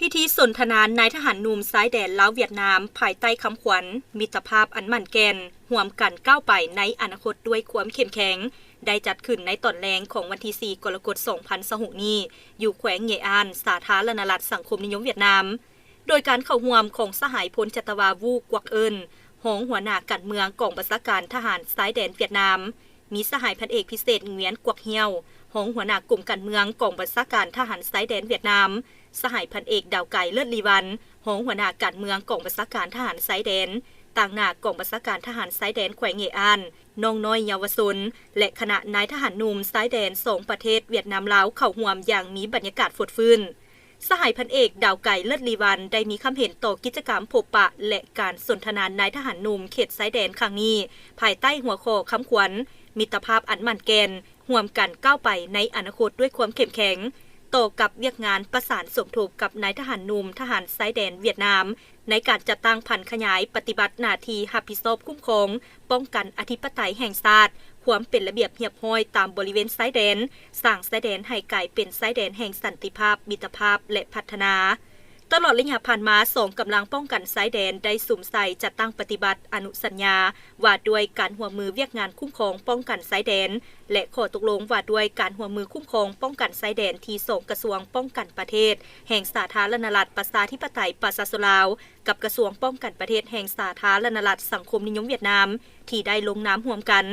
ພິທີສົນທະນານາຍທະຫານໜຸ່ມຊາຍແດນລາວຫວຽດນາມ ພາຍໃຕ້ຄຳຂວັນ ມິດຕະພາບອັນໝັ້ນແກ່ນ, ຮ່ວມກັນກ້າວໄປໃນອະນາຄົດດ້ວຍຄວາມເຂັ້ມແຂງ ໄດ້ຈັດຂຶ້ນໃນຕອນແລງຂອງວັນທີສີ່ ກໍລະກົດ ສອງພັນຊາວຫົກນີ້ ຢູ່ແຂວງເຫງອານ ສາທາລະນະລັດສັງຄົມນິຍົມຫວຽດນາມ. ໂດຍການເຂົ້າຮ່ວມຂອງສະຫາຍພົນຈັດຕະວາ Vu Quoc Ân ຮອງຫົວໜ້າການເມືອງກອງບັນຊາການທະຫານຊາຍແດນຫວຽດນາມ, ມີສະຫາຍພັນເອກພິເສດ Nguyễn Quoc Hiêu ຮອງຫົວໜ້າກົມການເມືອງກອງບັນຊາການທະຫານຊາຍແດນຫວຽດນາມ, ສະຫາຍພັນເອກ ດາວໄກ ເລີດລີວັນ ຮອງຫົວໜ້າການເມືອງກອງບັນຊາການທະຫານຊາຍແດນ, ຕາງໜ້າກອງບັນຊາການທະຫານຊາຍແດນແຂວງເຫງອານ, ນ້ອງນ້ອຍເຍົາວະຊົນ ແລະ ຄະນະນາຍທະຫານໜຸ່ມຊາຍແດນສອງປະເທດຫວຽດນາມ-ລາວເຂົ້າຮ່ວມຢ່າງມີບັນຍາກາດຟົດຟື້ນ. ສະຫາຍພັນເອກ ດາວໄກ ເລີດລີວັນ ໄດ້ມີຄຳເຫັນຕໍ່ກິດຈະກຳພົບປະ ແລະ ການສົນທະນານາຍທະຫານໜຸ່ມເຂດຊາຍແດນຄັ້ງນີ້ ພາຍໃຕ້ຫົວຂໍ້ຄຳຂວັນ ມິດຕະພາບອັນໝັ້ນແກ່ນ, ຮ່ວມກັນກ້າວໄປໃນອະນາຄົດດ້ວຍຄວາມເຂັ້ມແຂງ, ຕໍ່ກັບວຽກງານປະສານສົມທົບກັບນາຍທະຫານໜຸ່ມທະຫານຊາຍແດນຫວຽດນາມ ໃນການຈັດຕັ້ງຜັນຂະຫຍາຍປະຕິບັດໜ້າທີ່ຮັບຜິດຊອບຄຸ້ມຄອງ ປ້ອງກັນອະທິປະໄຕແຫ່ງຊາດ, ຄວາມເປັນລະບຽບຮຽບຮ້ອຍຕາມບໍລິເວນຊາຍແດນ, ສ້າງຊາຍແດນໃຫ້ກາຍເປັນຊາຍແດນແຫ່ງສັນຕິພາບ, ມິດຕະພາບ ແລະ ພັດທະນາ. ຕະຫຼອດໄລຍະຜ່ານມາ, ສອງກຳລັງປ້ອງກັນຊາຍແດນໄດ້ສຸມໃສ່ຈັດຕັ້ງປະຕິບັດອະນຸສັນຍາວ່າດ້ວຍການຮ່ວມມືວຽກງານຄຸ້ມຄອງປ້ອງກັນຊາຍແດນ ແລະ ຂໍ້ຕົກລົງວ່າດ້ວຍການຮ່ວມມືຄຸ້ມຄອງປ້ອງກັນຊາຍແດນທີ່ສອງກະຊວງປ້ອງກັນປະເທດແຫ່ງສາທາລະນະລັດປະຊາທິປະໄຕປະຊາຊົນລາວ ກັບກະຊວງປ້ອງກັນປະເທດແຫ່ງສາທາລະນະລັດສັງຄົມນິຍົມຫວຽດນາມ ທີ່ໄດ້ລົງນາມຮ່ວມກັນ.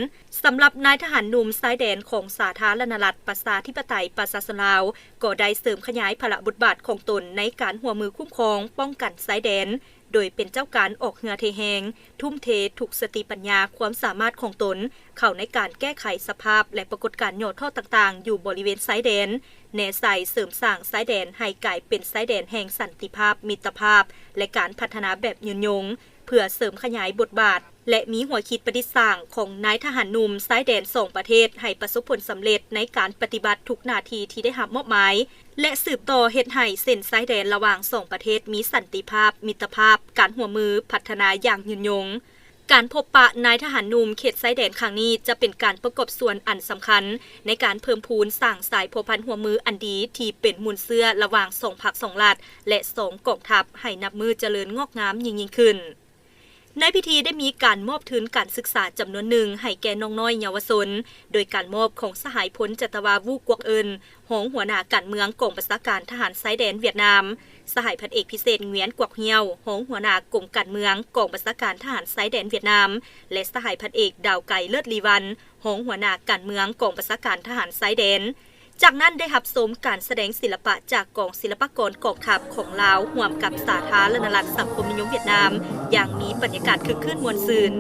ສຳລັບນາຍທະຫານໜຸ່ມຊາຍແດນຂອງສາທາລະນະລັດປະຊາທິປະໄຕປະຊາຊົນລາວ ກໍໄດ້ເສີມຂະຫຍາຍພາລະບົດບາດຂອງຕົນໃນການຮ່ວມມືຄຸ້ມຄອງປ້ອງກັນຊາຍແດນ, ໂດຍເປັນເຈົ້າການອອກເຫື່ອເທແຮງ, ທຸ່ມເທທຸກສະຕິປັນຍາ, ຄວາມສາມາດຂອງຕົນ ເຂົ້າໃນການແກ້ໄຂສະພາບ ແລະ ປາກົດການຫຍໍ້ທໍ້ຕ່າງໆ ຢູ່ບໍລິເວນຊາຍແດນ, ແນໃສ່ເສີມສ້າງຊາຍແດນໃຫ້ກາຍເປັນຊາຍແດນແຫ່ງສັນຕິພາບ, ມິດຕະພາບ ແລະ ການພັດທະນາແບບຍືນຍົງ, ເພື່ອເສີມຂະຫຍາຍບົດບາດ ແລະ ມີຫົວຄິດປະດິດສ້າງຂອງນາຍທະຫານໜຸ່ມຊາຍແດນສອງປະເທດໃຫ້ປະສົບຜົນສຳເລັດໃນການປະຕິບັດທຸກໜ້າທີ່ທີ່ໄດ້ຮັບມອບໝາຍ ແລະ ສືບຕໍ່ເຮັດໃຫ້ເສັ້ນຊາຍແດນລະຫວ່າງສອງປະເທດມີສັນຕິພາບ, ມິດຕະພາບ, ການຮ່ວມມື, ພັດທະນາຢ່າງຍືນຍົງ. ການພົບປະນາຍທະຫານໜຸ່ມເຂດຊາຍແດນຄັ້ງນີ້ ຈະເປັນການປະກອບສ່ວນອັນສຳຄັນໃນການເພີ່ມພູນສ້າງສາຍພົວພັນຮ່ວມມືອັນດີທີ່ເປັນມູນເຊື້ອລະຫວ່າງສອງພັກສອງລັດ ແລະ ສອງກອງທັບ ໃຫ້ນັບມື້ຈະເລີນງອກງາມຍິ່ງໆຂຶ້ນ. ໃນພິທີໄດ້ມີການມອບທຶນການສຶກສາຈຳນວນໜຶ່ງໃຫ້ແກ່ນ້ອງນ້ອຍເຍົາວະຊົນ ໂດຍການມອບຂອງສະຫາຍພົນຈັດຕະວາ Vu Quoc Ân ຮອງຫົວໜ້າການເມືອງກອງບັນຊາການທະຫານຊາຍແດນຫວຽດນາມ, ສະຫາຍພັນເອກພິເສດ Nguyễn Quoc Hiêu ຮອງຫົວໜ້າກົມການເມືອງກອງບັນຊາການທະຫານຊາຍແດນຫວຽດນາມ ແລະ ສະຫາຍພັນເອກ ດາວໄກ ເລີດລີວັນ ຮອງຫົວໜ້າການເມືອງກອງບັນຊາການທະຫານຊາຍແດນ. ຈາກນັ້ນໄດ້ຮັບຊົມການສະແດງສິລະປະຈາກກອງສິລະປາກອນກອງທັບຂອງລາວ ຮ່ວມກັບສາທາລະນະລັດສັງຄົມນິຍົມຫວຽດນາມ ຢ່າງມີບັນຍາກາດຄຶກຄື້ນມ່ວນຊື່ນ.